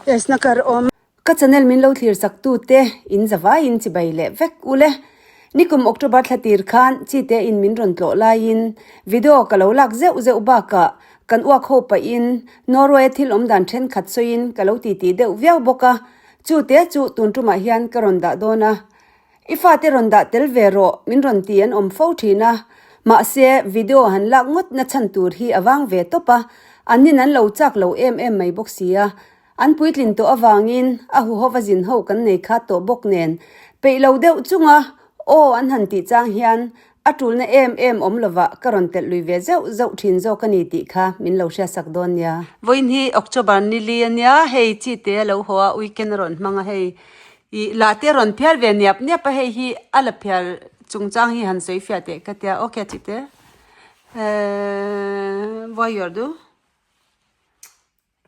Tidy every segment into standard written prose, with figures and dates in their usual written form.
Jeg snakker om Ka channel min lo thlir sak tu te in zavai in chibai leh vek ule. Nikum October thla tir khan chi te in min rawn tlawh laiin video ka lo lak zeuh zeuh bakah kan uak ho pahin Norway a thil awm dan thenkhat sawiin ka lo titi deuh viau bawk a, chu te chu tun tumah hian ka rawn dah dawn a. I fate rawn dah tel ve rawh, min rawn ti an awm fo thin a. Mahse, video han lak ngawt na chhan tur hi a vang ve tawp a, an nin an lo chak lo em em mai bawk si a. An puitlin tawh avangin a huhova zin ho kan nei khat tawh bawk nen, peih lo deuh chunga aw an han tih chang hian a tulna em em awm lovah ka rawn telh lui ve zeuh zeuh thin zawk a ni tih kha min lo hriatsak dawn nia. Vawiin hi October ni li a nia, hei chi te a lo haw a, weekend a rawn hmang a hei. Ih lah te rawn phiar ve niap niap a hei hi a la phiar chungchang hi han sawi fiah teh ka tia ok chi te ehh why you are do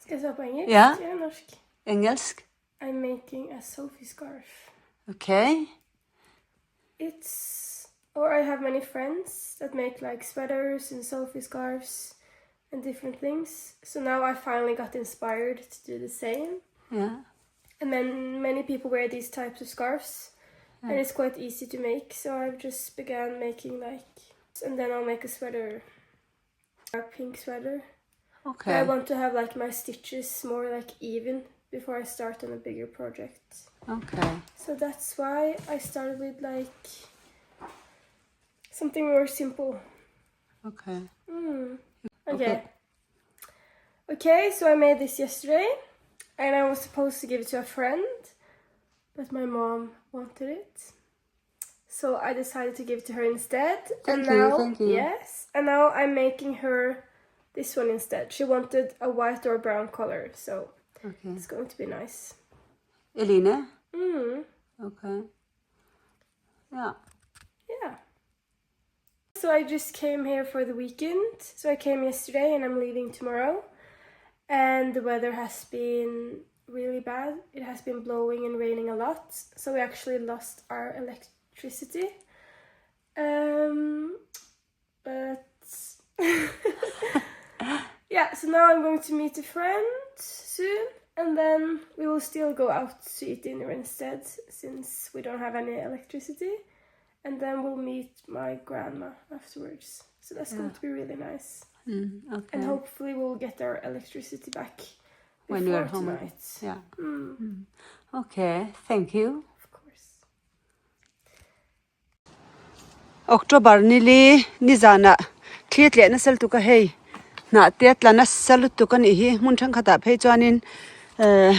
Ska jag svara på engelsk Ja. eller norsk? Engelsk I'm making a Sophie scarf. Ok It's or I have many friends that make like sweaters and Sophie scarves and different things. So now I finally got inspired to do the same. Ja And then many people wear these types of scarves and it's quite easy to make. So I've just began making like and then I'll make a sweater a pink sweater. Ok I want to have like my stitches more like even before I start on a bigger project. Ok So that's why I started with like something more simple. Ok Mm. Okay. Okay, so I made this yesterday and I was supposed to give it to a friend, but my mom wanted it. So I decided to give it to her instead. Thank and you, now, thank you. Yes, and now I'm making her this one instead. She wanted a white or brown color, so Ok it's going to be nice. Eline Mm. Ok Ja. Yeah. So I just came here for the weekend. So I came yesterday and I'm leaving tomorrow. And the weather has been really bad. It has been blowing and raining a lot. So we actually lost our electricity. Um, but yeah, so now I'm going to meet a friend soon. And then we will still go out to eat dinner instead since we don't have any electricity. And then we'll meet my grandma afterwards. So that's going to be really nice. Mm, ok And hopefully we'll get our electricity back When we are before home. tonight. Ja. Mm, Ok thank you. of course. October ni li nizanah thli tleh nasa lutuk a hei hnah te a tla nasa lutuk a nih hi hmun thenkhatah phei chuanin ehh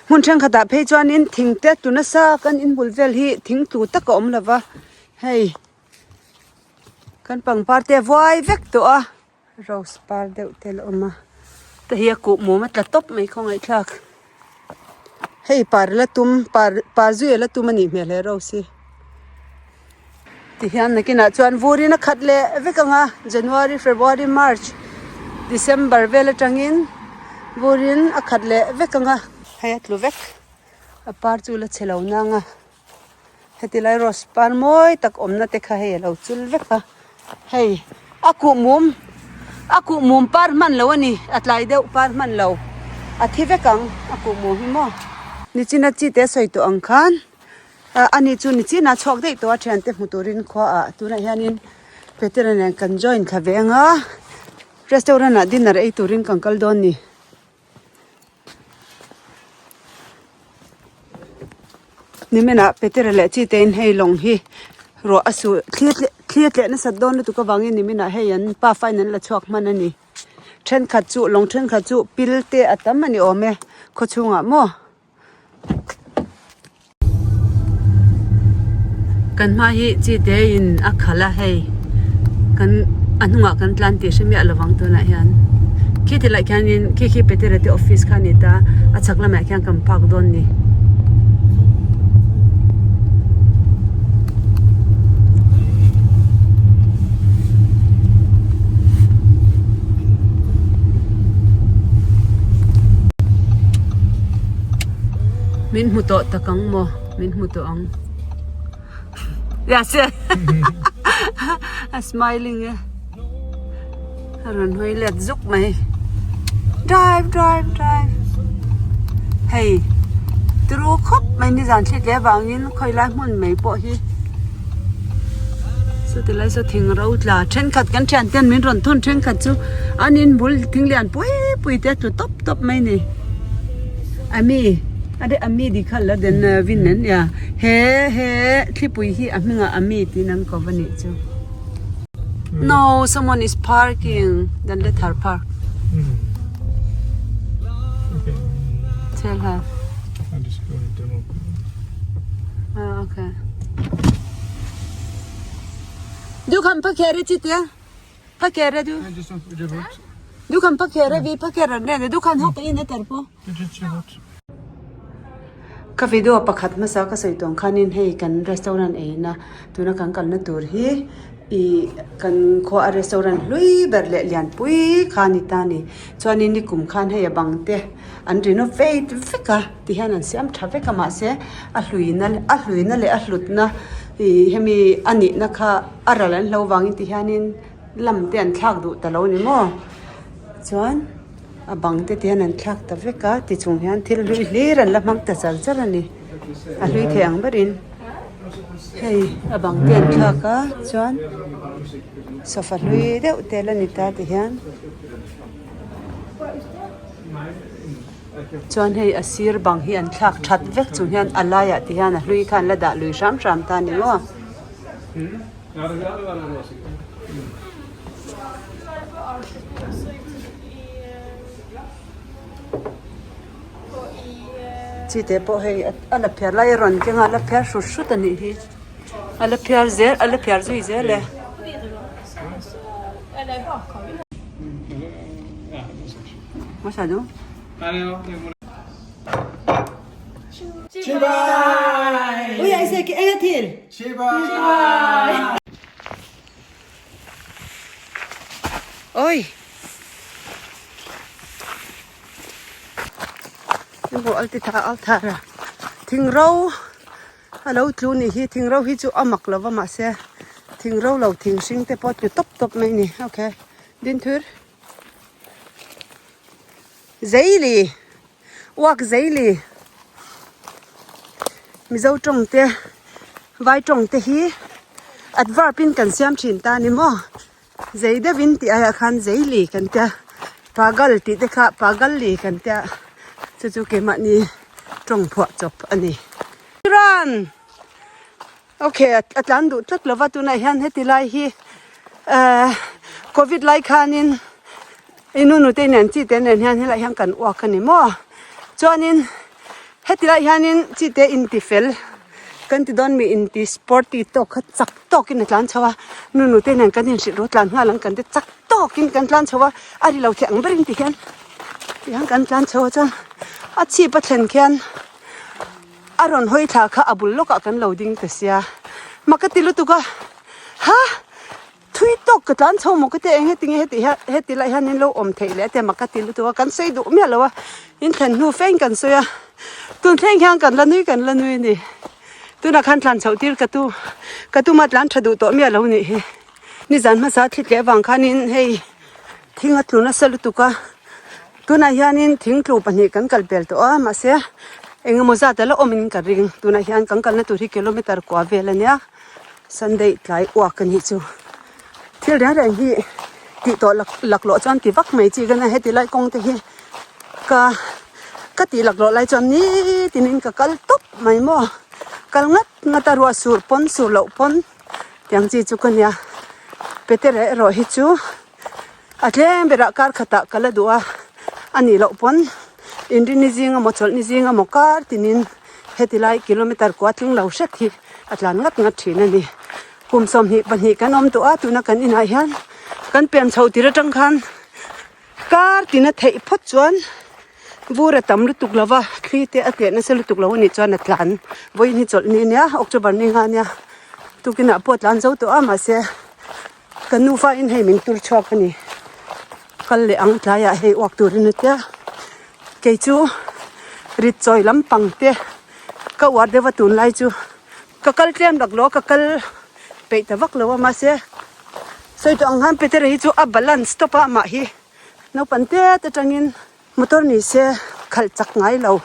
hmun thenkhatah phei chuanin thing te a tlu nasa kan inbul vel hi thing tlu tak a awm lo va hei kan pangpar te a vuai vek tawh a. Rose par deuh te la awm a te hi a kuh mum a tla tawp mai khawngaihthlak hei par la tum par par zui a la tum a nih hmel he rose hi tihian nakinah chuan vurin a khat leh vek ang a January February March December vel atangin vurin a khat leh vek ang a hei a tlu vek a par chu la chhe lo nang a. Heti lai rose par mawi tak awmna te kha hei a lo chul vek a, hei a kuh mum a kuh mum par hman lo a ni a tlai deuh par hman lo a thi vek ang a kuh mum hi maw. Nichina chi te sawi tawh ang khan ah ani chu nichina chhuak daih tawh a thiante hmu turin khua ah tunah hianin Petera nen kan join thla ve ang a restaurant ah dinner ei turin kan kal dawn ni. Niminah Petera leh chi te in hei lawng hi ruah a su thli thli a tleh nasat dawn lutuk avangin niminah hei an pafa in an la chhuak hman a ni thenkhat chu lawng thenkhat chu pil te a tam a ni awm e khawchhungah maw. Kan hma hi chi te in a khalh a hei kan a hnungah kan tlan tih hre miah lovang tunah hian khi ti lai khianin khi khi Petera te office kha a ni ta a chhak lamah khian kan park dawn a ni. Min hmu tawh tak ang maw? Min hmu tawh ang. Yes, a smiling e. A rawn hawi let zuk mai. Drive drive drive hei turu khawp mai nizan thli tle avangin khawi lai hmun mai pawh hi chuti lai saw thing ro tla thenkhat kan thian ten min rawn thawn thenkhat chu an in bul thing lian pui pui te a tlu tawp tawp mai a ni ami ami dikha la den vin an nia he he thlipui hi a hmingah ami tiin an ko va nih chu. No, someone is parking. Then let her park. Mm. Okay. Tell her. I'm just going to demo. Oh, okay. Du kan parkera titta. Parkera du. Nej, just det var Du kan parkera, vi parkerar nere. Du kan hoppa in där på. Det är Ka video pakhat hmasa ka sawi tawng khanin hei kan restaurant eina tuna kan kalna tur hi ih kan khua a restaurant hlui ber leh lianpui kha a ni ta a ni chuanin nikum khan hei a bang te an renovate vek a tihian an siam tha vek a mahse a hluina a hluina leh a hlutna ih hemi a nihna kha a ral an hlo vangin tihianin lam te an thlak duh ta lo a ni maw chuan. A bang te te hian an thlak ta vek a tichung hian thil hlui hlir an la hmang ta char char a ni a hlui thei ang berin hei a bang te an thlak a chuan sofa hlui deuh te la ni ta ti hian chuan hei a sir bang hi an thlak that vek chung hian a laiah ti hian a hlui kha an la dah lui hram hram ta a ni maw. Chi te pawh hei a la phiar lai a rawn keng a a la phiar hrut hrut a nih hi a la phiar zel a la phiar zui zel e. Oi! Heng al ti tha al thar a thing ro a lo tlu nih hi thing ro hi chu a mak lo va mahse thing ro lo thing hring te pawh a tlu tawp tawp mai a ni okay din thur zeili uak zeili mizo tawng te vai tawng te hi adverb in kan siam thin ta a ni maw. Zei deuhin tih aiah khan zei li kan tia pagal tih te kha pagal li kan tia chu chu keimahni tawng phuah chawp a ni. Run! Okay a tlan duh tlat lova tunah hian heti lai hi ehh covid lai khanin i nu nute nen chi te nen hian helaiah hian kan uak a ni maw chuanin heti lai hianin chi te intifel kan ti dawn mi inti sporty tawk kha chak tawkin a tlan chho a nu nute nen kan inhrilh ru tlan nghal ang kan ti chak tawkin kan tlan chho a a ri lo theih ang berin ti hian ti hian kan tlan chho a chuan a chhip a thlen khian a rawn hawi thla kha a bul lawkah kan lo ding ta sia mak ka ti lutuk a ha thui tawk ka tlan chho maw ka tia eng heti nge heti hian heti lai hian in lo awm theih leh a tia mak ka ti lutuk a kan sawi duh miah lo a in thlen hnu feng kan sawi a tun thleng hian kan la nui kan la nui a ni. Tunah khan tlan chhoh tir ka tu ka tuma tlan tha duh tawh miah lo nih hi. Nizan hmasa thli tleh avang khanin hei thing a tlu nasa lutuk a, tunah hianin thing tlu pahnih kan kal pel tawh a mahse eng emaw zat a la awmin ka ring. Tunah hian kan kalna tur hi kilometer kua vel a nia, Sunday tlai uak a nih chu. Thil reng reng hi tih tawh lak laklawh chuan ti vak mai chi ka nia heti lai kawng te hi ka ka tih laklawh lai chuan nitin in ka kal tawp mai maw kal ngat ngat a ruah sur pawn sur loh pawn tiang chi chu ka nia Petera erawh hi chu a tlem berah kar khatah ka la duh a a nih loh pawn inrinni zing emaw chawlhni zing emaw kar tinin heti lai kilometer kua tling lo hret hi a tlan ngat ngat thin a ni. Kum 22 kan awm tawh a, tuna kan inah hian kan pem chho tir atang khan kar tina theih phawt chuan vur a tam lutuk lo va, thli te a tleh nasa lutuk lo a nih chuan a tlan vawiin hi chawlh ni ania October ni nga ania tukinah pawh a tlan zo tawh a mahse kan nufa in hei min tur chhuak a ni kal leh ang tlaiah hei uak turin a tia kei chu rit chawi lampang te ka uar deuh a tunlai chu. Ka kal tlem lak lo a, ka kal peih ta vak lo a mahse sawi tawh ang khan Petera hi chu a balance tawp a amah hi naupang tet atangin. Motor ni se khalh chak ngai lo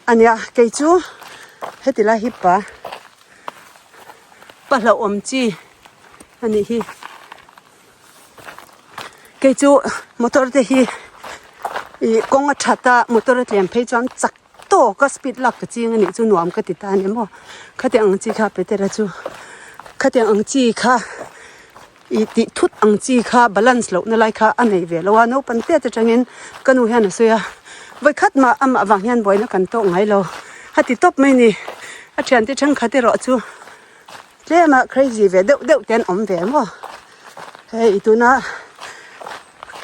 a nia kei chu heti lai hi pa pa hlauhawm chi a nih hi kei chu motor te hi ih kawng a that a motor a tlem phei chuan chak tawk a speed lak ka ching a nih chu nuam ka ti ta a ni maw khatiang ang chi kha petera chu khatiang ang chi kha. Ih tih thut ang chi kha balance lohna lai kha a nei ve lo a, naupang te atangin ka nu hian a sawi a, vawikhat mah amah vang hian buaina kan tawk ngai lo a ti tawp mai ni. A thiante thenkhat erawh chu tlem a crazy ve deuh deuh te an awm ve maw. Hei tuna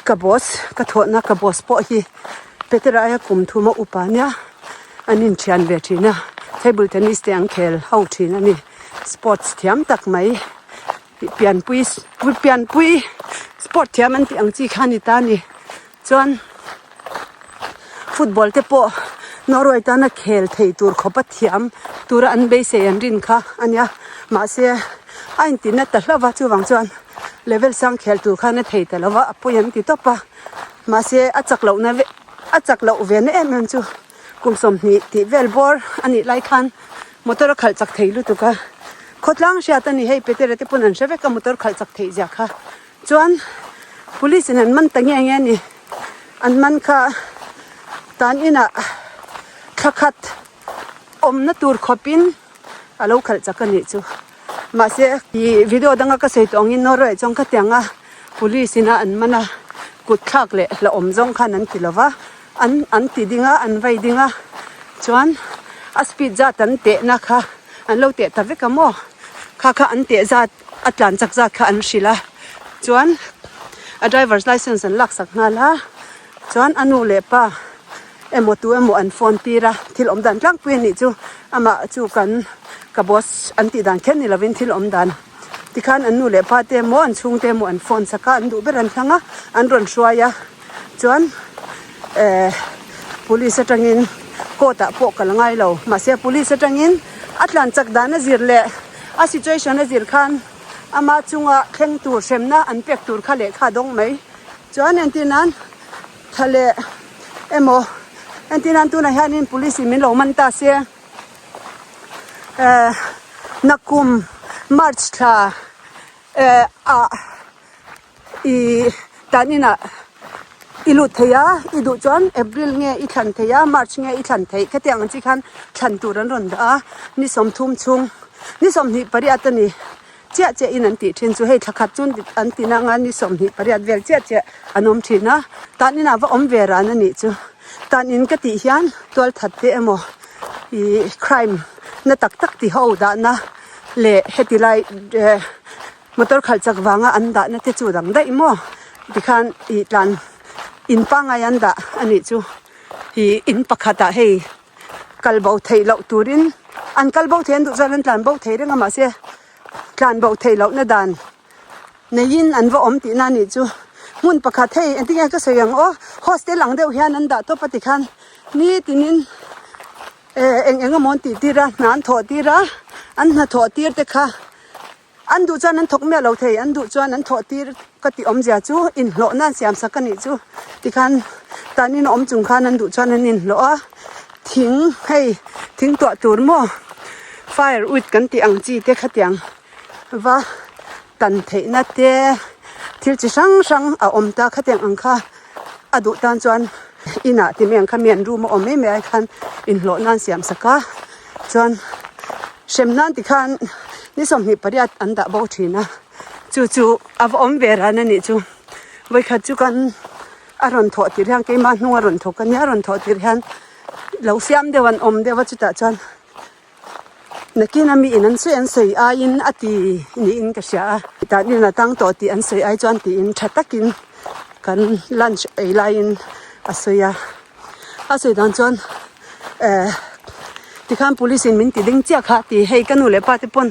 ka boss ka thawhna ka boss pawh hi Petera aia kum thuma upa nia an inthian ve thin a, table tennis te an khel ho thin a ni, sports thiam tak mai. Pianpui pianpui sport thiam an tih ang chi kha a ni ta a ni. Chuan football te pawh Norway tana khel thei tur khawpa thiam tura an beisei an rin kha a nia. Mahse a intinna ta hlauh va chuvang chuan level sang khel tur khan a thei ta lo va a pawi an ti tawp a. Mahse a chak lohna a chak loh ve na em em chu kum 20 tih vel bawr a nih lai khan Motor a khalh chak thei lutuk a, khawtlang hriat a ni hei Petera te pawn an hre vek a motor khalh chak theih zia kha. Chuan police in an man ta nge nge a ni, an man kha tan inah thla khat awmna tur khawpin a lo khalh chak a nih chu. Mahse ih video danga ka sawi tawh angin Norway chuan khatiang a police ina an man a kut thlak leh hlauhawm zawng khan an ti lova. An an ti ding a, an vai ding a, chuan a speed zat an tehna kha an lo teh ta vek a maw? Kha kha an teh zat a tlan chak zat kha an hrilh a, chuan a driver's licence an laksak nghal a, chuan a nu leh pa emaw tu emaw an phone tir a, thil awm dan tlangpui a nih chu amah chu kan ka boss an tih dan kher ni lovin thil awm dan tikhan an nu leh pa te emaw an chhungte emaw an phone sak a, an duh ber an thlang a, an rawn hruai a. Chuan eh police atangin court ah pawh kal ngai lo mahse police atangin a tlan chak dan a zir leh a situation a zir khan ama chunga thleng tur hremna an pek tur kha lehkha a dawng mai. Chuan entir nan thla leh emaw entir nan tunah hianin police in min lo man ta se eh nakum march thla eh ah. I tan inah i lut thei a, i duh chuan April nge i thlan thei a, March nge i thlan theih khatiang ang chi khan thlan tur an rawn dah a, ni 30 chhung, ni 28 a ni chiah chiah in an tih thin chu hei thla khat chu an ti nang a, ni 28 vel chiah chiah an awm thin a, tan inah va awm ve ran a nih chu. Tan in ka tih hian tual that te emaw ih crime na tak tak ti ho dahna leh heti lai eh. Motor khalh chak vanga an dahna te chu dang daih maw tikhan ih tlan in pangngai an dah a nih chu ih in pakhatah hei kal bo theih loh turin an kal bo thei an duh chuan an tlan bo thei reng a mahse tlan bo theih lohna dan neiin an va awm tihna a nih chu hmun pakhat hei engtin nge ka sawi ang aw hostel ang deuh hian an dah tawp a tikhan nitinin eh eng eng emaw an tih tir a hna an thawh tir a an hnathawh tir te kha. An duh chuan an thawk miah lo thei, an duh chuan an thawh tir ka tih awmzia chu inhlawhna an siam sak a nih chu tikhan tan in a awm chung khan an duh chuan an inhlawh a, thing hei thing tuah tur maw fire wood kan tih ang chi te khatiang va tan theihna te thil chi hrang hrang a awm ta khatiang ang kha a duh tan chuan inah ti mai ang kha mi an room a awm mai mai ai khan inhlawhna an siam sak a chuan. Hrem nan tikhan ni 28 an dah bo thin a, chu chu a va awm ve ran a nih chu. Vawikhat chu kan a rawn thawh tir hian keimah hnung a rawn thawk a nia, a rawn thawh tir hian lo fiam deuh an awm deuh a chutah chuan nakin a mi in an sawi an sawi aiin a ti niin ka hria a, tah nin a tang tawh tih an sawi ai chuan tiin tha takin kan lunch ei laiin a sawi a. A sawi dan chuan eh tikhan police in min ti ding chiah kha ti hei ka nu leh pa te pawn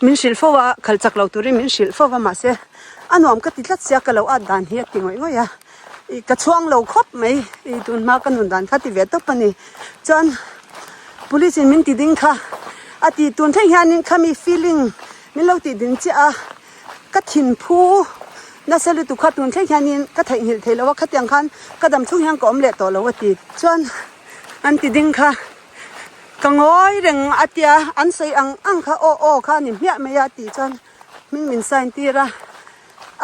min hrilh fo a khalh chak lo turin min hrilh fo a mahse a nuam ka ti tlat sia ka lo at dan hi a ti ngawih ngawih a ih ka chhuang lo khawp mai ih tun hma ka nun dan kha ti ve tawp a ni chuan police in min ti ding kha a ti tun thleng hianin khami feeling min lo tih ding chiah a ka thinphu. Nasa lutuk kha tun thleng hianin ka theihnghilh theih lo a, khatiang khan ka dam chhung hian ka awm leh tawh lo a ti. Chuan an ti ding kha ka ngawi reng a tia, an sawi ang ang kha aw aw kha a ni hmiah mai a tih chuan hming min sign tir a,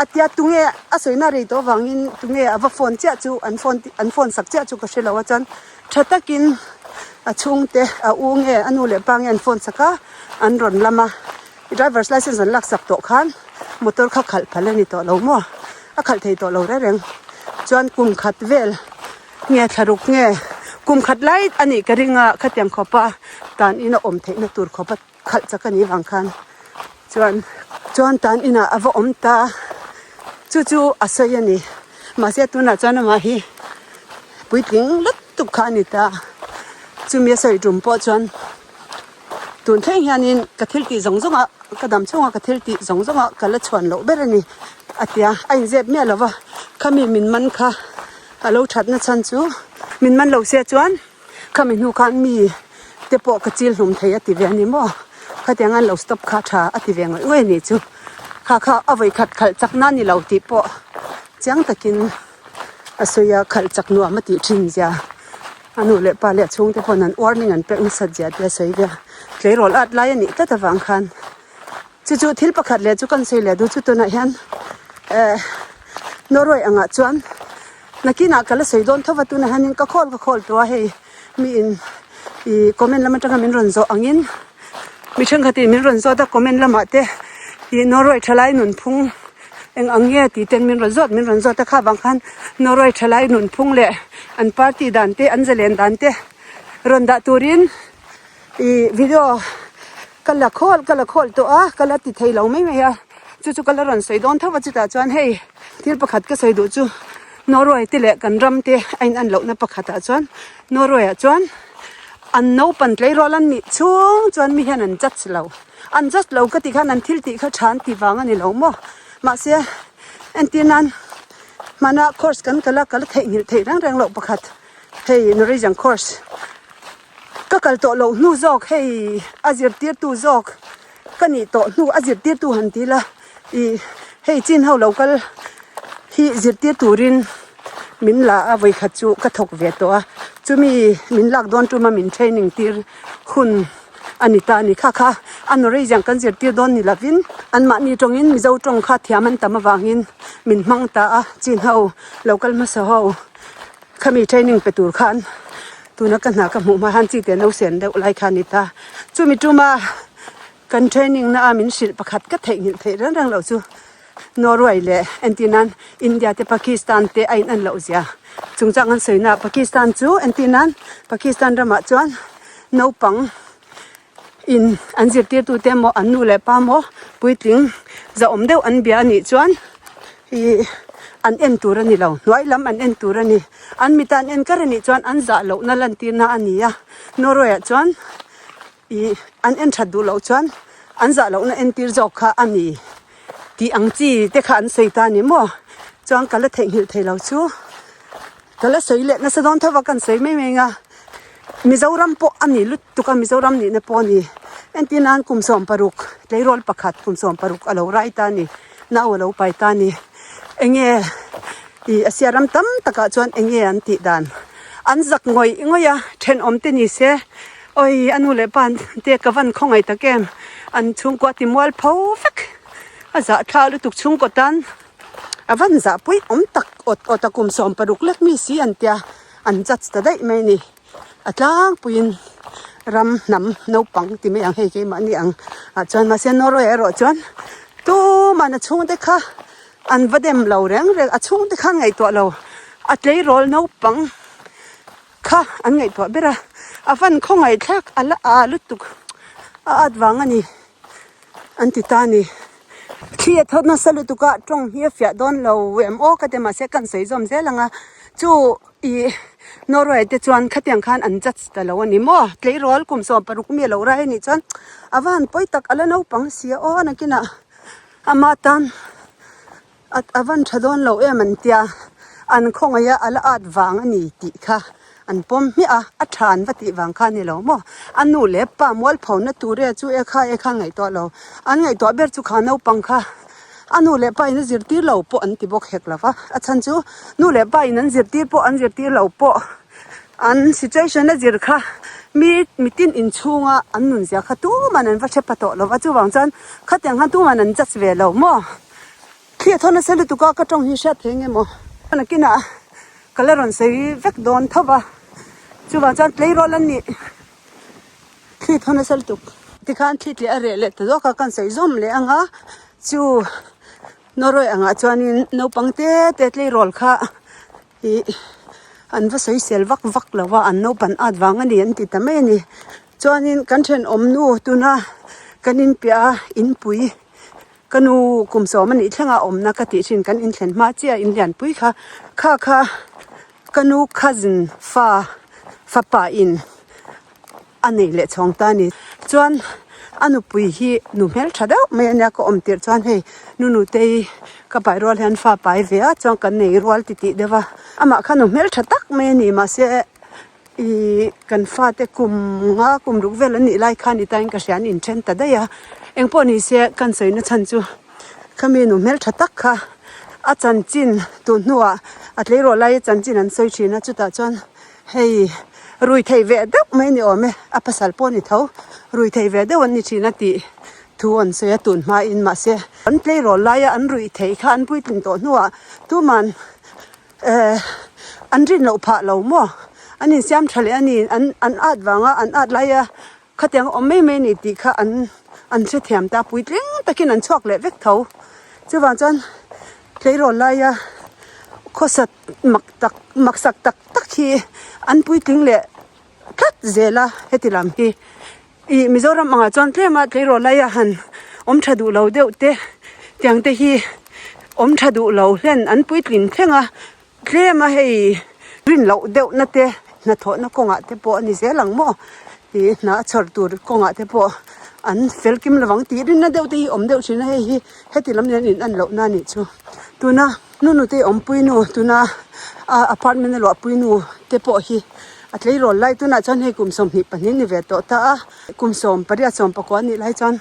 a tia tunge a sawina rei tawh avangin tunge a va phone chiah chu an phone an phone sak chiah chu ka hre lo a chuan tha takin a chhungte a u nge a nu leh pa nge an phone sak a an rawn lam a. I driver's license an laksak tawh khan motor kha khalh phal a ni tawh lo maw? A khalh thei tawh lo reng reng. Chuan kum khat vel nge thla ruk nge kum khat lai a nih ka ring a, khatiang khawpa tan ina awm theihna tur khawpa khalh chak a nih vang khan chuan chuan tan inah a va awm ta chu chu a sawi a ni. Mahse tunah chuan amah hi puitling lutuk kha a ni ta. Chumi a sawi tum pawh chuan. Tun thleng hianin ka thil tih zawng zawng ah ka dam chhunga ka thil tih zawng zawng ah ka la chhuan loh ber a ni a ti a, a inzep miah lo va, khami min man kha a lo that na chhan chu min man lo se chuan khami hnu khan mi te pawh ka chil hlum thei a ti ve a ni maw, khatiang an lo stop kha tha a ti ve ngawih ngawih a nih chu, kha kha a vawi khat khalh chak na ni lo tih pawh chiang takin a sawi a, khalh chak nuam a tih thin zia. A nu leh pa leh a chhungte pawn an warning an pek nasat zia te a sawi ve a, tleirawl at lai a nih tlat avang khan chu chu thil pakhat leh chu kan sawi leh duh chu tunah hian eh Norway angah chuan nakinah ka la sawi dawn tho va tunah hianin ka khawl ka khawl tawh a hei mi in ih comment lam atanga min rawn zawh angin mi thenkhatin min rawn zawt a comment lamah te ih Norway thalai nunphung Eng ang nge tih ten min rawn zawt min rawn zawt a kha vang khan Norway thalai nunphung leh an party dan te an zalen dan te rawn dah turin ih video ka la khawl ka la khawl tawh a ka la ti thei lo mai mai a chu chu ka la rawn sawi dawn tho a chutah chuan hei thil pakhat ka sawi duh chu Norway te leh kan ram te a in an lohna pakhatah chuan Norway ah chuan an naupang tleirawl an nih chhung chuan mi hian an judge lo. An just lo ka tih khan an thil tih kha tha an tih vang a ni lo maw? Mahse, entir nan hmana course kan kal a, ka la theihnghilh theih reng reng loh pakhat hei Norwegian course ka kal tawh loh hnu zawk hei a zirtirtu zawk ka nih tawh hnu a zirtirtu han ti la ih hei chin ho lo kal hi zirtir turin min la a vawikhat chu ka thawk ve tawh a chumi min lak dawn tuma min training tir hun. A ni ta a ni. Kha kha a Norwegian kan zirtir dawn ni lovin anmahni tawngin Mizo tawng kha thiam an tam avangin min hmang ta a, chin ho lo kal hmasa ho khami training pe tur khan tuna ka hna ka hmuh hma khan chi te no sen deuh lai kha a ni ta. Chumi tuma kan training na a min hrilh pakhat ka theihnghilh theih reng reng loh chu Norway leh entir nan India te Pakistan te a in en loh zia chungchang an sawi na Pakistan chu entir nan Pakistan ramah chuan naupang in an zirtirtu te emaw an nu leh pa emaw puitling zahawm deuh an bia anih chuan ih an en tur a ni lo hnuai lam an en tur a ni an mita an en kar anih chuan an zah lohna lantirna a ni a Norway ah chuan ih an en that duh loh chuan an zah lohna entir zawk kha a ni tih ang chi te kha an sawi ta a ni maw chuan ka la theihnghilh thei lo chu ka la sawi leh nasa dawn tho va kan sawi mai mai ang a Mizoram pawh a ni lutuk a Mizoram nihna pawh a ni entir nan kum 16 tleirawl pakhat kum 16 a lo rai ta a ni nau a lo pai ta a ni eng nge ih Asia ram tam takah chuan eng nge an tih dan an zak ngawih ngawih a thenawm te ni se. Awi a nu leh pa te ka van khawngaih tak em an chhungkua ti mual pho vek a zah thla lutuk chhungkaw tan a van zah pui awm tak awt awt a kum 16 lek mi si an tia an judge ta daih mai a ni a tlangpuiin ram hnam naupang ti mai ang hei keimahni ang ah chuan mahse Norway erawh chuan tuman a chhungte kha an va dem lo reng reng a chhungte khan ngaihtuah lo a tleirawl naupang. Kha an ngaihtuah ber a, a van khawngaih thlak a la a lutuk a at vang a ni an ti ta a ni. Thli a thawt nasa lutuk a, tawng hi a fiah dawn lo em aw ka ti mahse kan sawi zawm zel ang a, chu ih Norway te chuan khatiang khan an judge ta lo a ni maw, tleirawl kum 16 mi a lo rai a nih chuan a van pawi tak a la naupang si a aw nakinah ama tan. A van tha dawn lo em an tia, an khawngaih a, a la at vang a ni tih kha an pawm hmiah a, a tha an va tih vang kha a ni lo maw? A nu leh pa mualpho na tur e chu e kha e kha an ngaihtuah lo, an ngaihtuah ber chu kha naupang kha. A nu leh pa in a zirtir lo pawh an ti bawk hek lo va, a chhan chu nu leh pa in an zirtir pawh an zirtir lo pawh an situation a zir kha mi mitin inchhunga an nunzia kha tuman an va hre pha tawh lo va, chuvang chuan khatiang khan tuman an judge ve lo maw? Thli a thaw nasa lutuk a, ka tawng hi hriat thei nge maw? Nakinah ka la rawn sawi vek dawn tho va, chuvang chuan tleirawl an nih. Thli thaw nasa lutuk. Tikhan thli tleh a reh leh ta zawk a, kan sawi zawm leh ang a, chu Norway angah chuanin naupang te te tleirawl kha ih an va sawi sel vak vak lo a, an naupan at vang a ni an ti ta mai a ni. Chuanin kan thenawm nu tuna kan inpiah a inpui ka nu kum sawm a nih thleng a awmna ka tih thin kan inthlen hma chiah a inlianpui kha kha kha Ka nu cousin fa fapa in a nei leh chhawng ta a ni. Chuan a nupui hi nu hmeltha deuh mai a nia ka awm tirh chuan hei nu nutei ka pai rual hian fa pai ve a chuan kan nei rual ti tih deuh a. Amah kha nu hmeltha tak mai a ni mahse ih kan fate kum nga kum ruk vel an nih lai khan i tain ka hria an inthen ta daih a. Engpawh ni se kan sawina chhan chu. Khami nu hmeltha tak kha a chanchin tun hnuah a tleirawl laia chanchin an sawi thin a chutah chuan hei rui thei ve deuh mai ni awm e a pasal pawh a ni tho rui thei ve deuh an ni thin a tih thu an sawi a tun hmain mahse an tleirawl laia an ruih theih kha an puitling tawh hnuah tuman eh an rin loh phah lo maw an insiam tha leh a ni an an at vanga an at laia Khatiang awm mai mai ni tih kha an an hrethiam ta puitling takin an chhuak leh vek tho. Chuvang chuan tleirawl laia khawsat mak tak maksak tak tak hi an puitling leh tlat zel a heti lam hi. Ih Mizoram angah chuan tlema tleirawl laia han awm tha duh lo deuh te tiang te hi awm tha duh lo hlen an puitlin thleng a. Tlem a hei rin loh deuh na te hnathawhna kawngah te pawh a ni zel ang maw ih hna a chhawr tur kawngah te pawh an fel kim lovang tih rinna deuh te hi awm deuh thin a hei hi heti lam hian in en loh na a nih chu tuna nu nute awmpui nu tuna a apartment a luahpui nu te pawh hi a tleirawl lai tunah chuan hei kum 22 ni ve tawh ta a kum 18 14 a nih lai chuan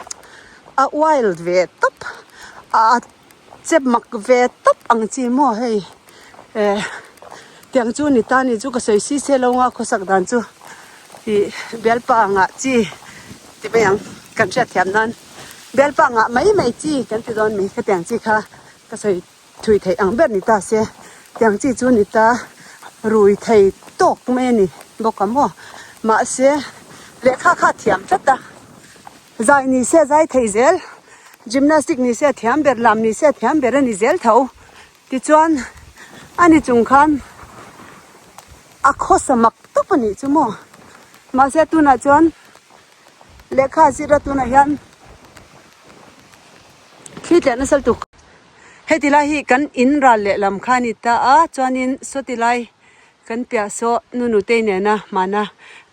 a wild ve tawp a. Chep mak ve tawp ang chi maw hei eh tiang chu ni ta ni chu ka sawi si se lo nga khawsak dan chu ih bialpa ngah chi ti mai ang kan hriat thiam nan bialpa ngah mai mai chi kan ti dawn mai khatiang chi kha ka sawi thui theih ang ber ni ta se tiang chi chu ni ta rui thei tawk mai a ni bawk a maw mahse lehkha kha a thiam tlat a. Zai ni se a zai thei zel, gymnastic ni se a thiam ber, lam ni se a thiam ber a ni zel tho. Tichuan a ni chung khan a khawsa mak tawp a nih chu maw. Mahse tunah chuan lehkha a zir a tunah hian thli tleh nasa lutuk. Heti lai hi kan in ral lehlam kha a ni ta a, chuanin sawti lai. Kan piah saw nu nutei nena hmana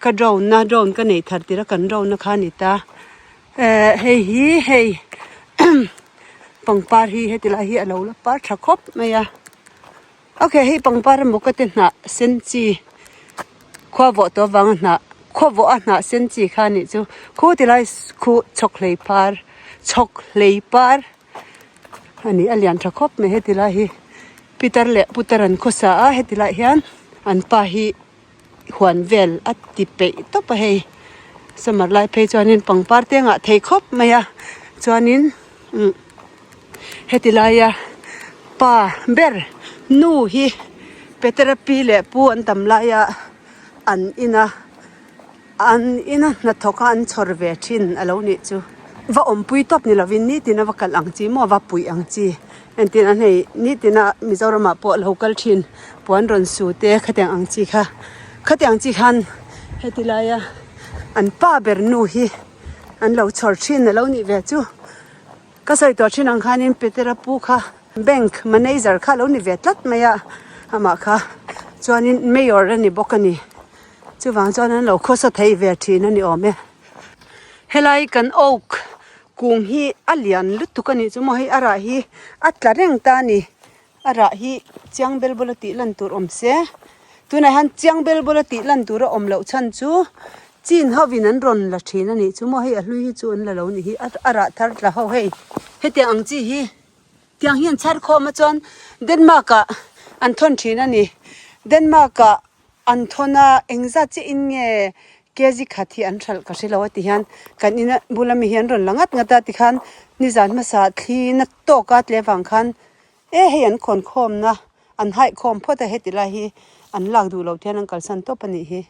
ka drone na drone ka nei thar tir a kan drone na kha a ni ta eh hei hi hei pangpar hi heti lai hi a lo la par tha khawp mai a okay hei pangpar emaw ka ti hnah sen chi khua vawh tawh avanga hnah khua vawh a hnah sen chi kha a nih chu khu ti lai khu chhawk hlei par chhawk hlei par. A ni a lian tha khawp mai heti lai hi pitar leh putar an khawsa a heti lai hian an pa hi huan vel a ti peih tawp a hei summer lai phei chuanin pangpar te a ngah thei khawp mai a chuanin umm heti laia pa ber nu hi petera pi leh pu an tam laia an in a. An ina hnathawk a an chhawr ve thin a lo nih chu. Va awmpui tawp ni lovin nitin a va kalh ang chi maw va puih ang chi. Entin an hei nitina Mizoramah pawh lo kal thin puan rawn su te khatiang ang chi kha. Khatiang chi khan heti laia an pa ber nu hi an lo chhawr thin a lo nih ve chu. Ka sawi tawh thin ang khanin Petera pu kha bank manager kha a lo ni ve tlat mai a, amah kha chuanin mayor a ni bawk a ni. Chuvang chuan an lo khawsa thei ve thin a ni awm e. Helai kan oak kung hi a lian lutuk a nih chu maw hei a rah hi a tla reng ta a ni. A rah hi chiang bel bawla tih lan tur awm se. Tunah hian chiang bel bawla tih lan tur a awm loh chhan chu chin hovin an rawn la thin a nih chu maw hei a hlui hi chu an la lo ni hi a rah thar tla ho hei hetiang ang chi hi. Tiang hi an chhar khawm a chuan Denmark ah an thawn thin a ni. Denmark ah an thawn a engzat chiah in nge kg khat hi an hralh ka hre lo a ti hian kan ina bula mi hi an rawn la ngat ngat a tikhan nizan hmasa thli na tawk a tle vang khan e hei an khawn khawmna an haih khawm phawt a heti lai hi an lak duh loh hian an kalsan tawp a nih hi.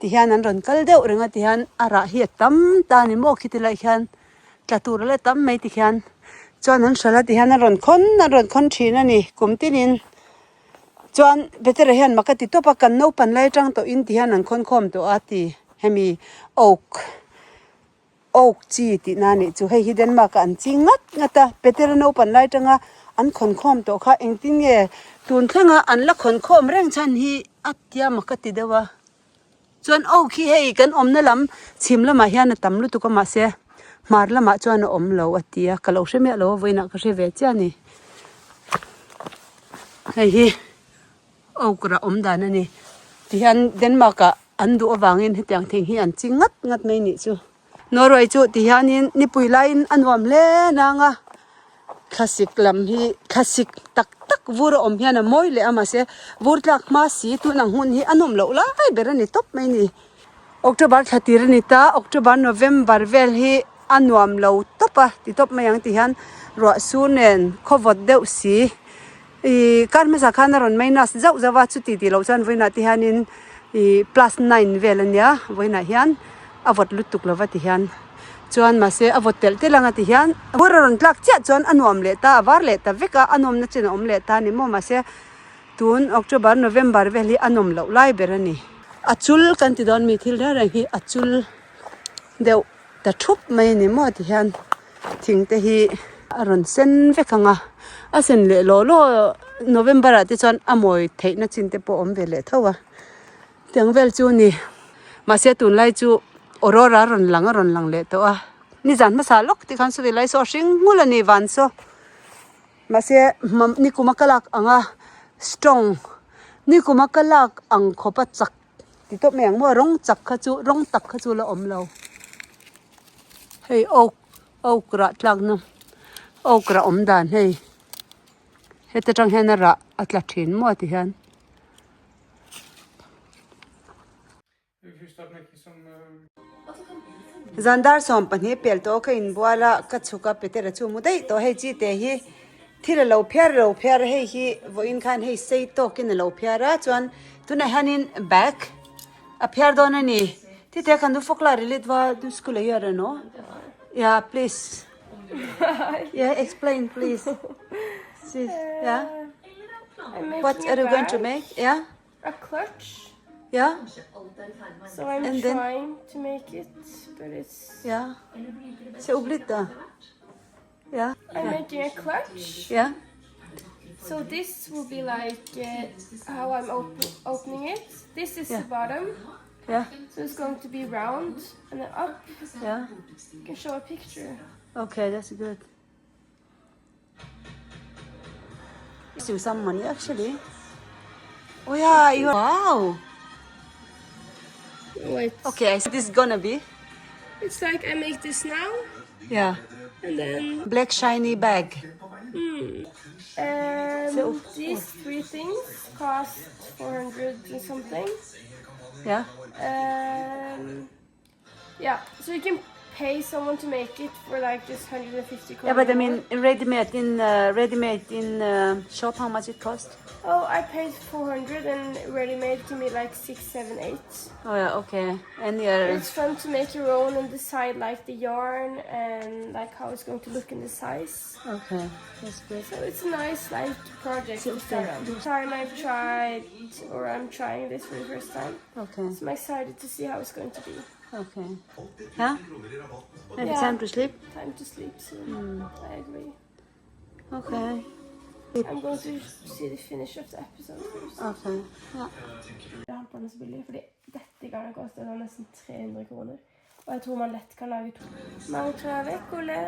Ti hian an rawn kal deuh reng a ti hian a rah hi a tam ta a ni maw khiti lai khian tla tur a la tam mai ti khian chuan an hralh a ti hian a rawn khawn a rawn khawn thin a ni kum tinin chuan Petera hian mak a ti tawp a kan naupan lai atang tawhin ti hian an khawn khawm tawh a ti hemi oak. Oak chi tih na nih chu hei hi Denmark ah an ching ngat ngat a, Petera naupan lai tanga an khawn khawm tawh kha engtin nge tun thlenga an la khawn khawm reng chhan hi a tia mak ka ti deuh a. Chuan oak hi hei kan awmna lam chhim lamah hian a tam lutuk a mahse hmar lamah chuan a awm lo a ti a, ka lo hre miah lo a vawiinah ka hre ve chiah a ni. Hei hi. Oak rah awm dan a ni. Tihian Denmark ah an duh avangin hetiang thing hi an chi ngat ngat mai nih chu. Norway chu tihianin nipui laiin a nuam hle nang a, thlasik lam hi thlasik tak tak vur a awm hian a mawi leh a mahse vur tlak hma si tun ang hun hi a nawm loh lai ber a ni tawp mai ni. October thla tir a ni ta, October November vel hi a nuam lo tawp a ti tawp mai ang tihian ruah sur nen khawvawt deuh si. Ih kar hmasa khan a rawn minus zauh zauh a chuti tih loh chuan vawiinah te hianin ih plus nine vel a nia vawiinah hian a vawt lutuk lo va ti hian chuan mahse a vawt telh telh anga ti hian vur a rawn tlak chiah chuan a nuam leh ta a var leh ta vek a a nawmna chin a awm leh ta a ni maw mahse tun October November vel hi a nawm loh lai ber a ni a chul kan ti dawn mi thil reng reng hi a chul deuh. Ta thup mai a ni maw ti hian thing te hi a rawn sen vek ang a, a sen leh law law November ah te chuan a mawi theih na chin te pawh a awm ve leh tho a, tiang vel chu a ni mahse tunlai chu aurora a rawn lang a rawn lang leh tawh a, nizan hmasa lawk te khan sawi lai saw a hring nghulh a ni van saw mahse nikuma ka lak ang a strong nikuma ka lak ang khawp a chak. Ti tawp mai ang maw rawng chak kha chu rawng tak kha chu la awm lo hei oak oak rah tlakna oak rah awm dan hei heta tang hian a rah a tla thin maw ti hian. Zan dar 12 pel tawh ka inbual a ka chhuk a Petera chu mu daih tawh hei chi te hi thil a lo phiar lo phiar a hei hi vawiin khan hei sei tawkin a lo phiar a chuan tunah hianin bag a phiar dawn a ni tite kan du fawk la relate va du school ah hian emaw yeah please yeah explain please yeah what are you going to make yeah. A clutch. Yeah. So I'm And then- trying to make it, but it's. Yeah. Se opp litt, da. Yeah. I'm making a clutch. Yeah. So this will be like uh, how I'm op opening it. This is Yeah. the bottom. Yeah. So it's going to be round and then up. Yeah. You can show a picture. Okay, that's good. You some money actually. Oh yeah, you wow. Wait. Okay, I see this gonna be. It's like I make this now. Yeah. And then black shiny bag. Um, these three things cost 400 and something. Yeah. Um, yeah, so you can pay someone to make it for like just 150 Yeah, but I mean ready made in uh, ready made in uh, shop how much it cost? Oh, I paid 400 and ready made can be like 6, 7, 8. Oh yeah, okay. And you're... It's fun to make your own and decide like the yarn and like how it's going to look in the size. Okay, that's good. So it's a nice like project to start on. Time I've tried or I'm trying this for the first time. Okay. So I'm excited to see how it's going to be. Okay. Yeah? Maybe Yeah. time to sleep? Time to sleep soon. I agree. Okay. I'm going to see the finish of the episode first. Okay. Ja. Det er halvparten så billig, fordi dette garnet koster da nesten 300 kroner. Og jeg tror man lett kan lage to. Mange tror jeg vekk, Ole.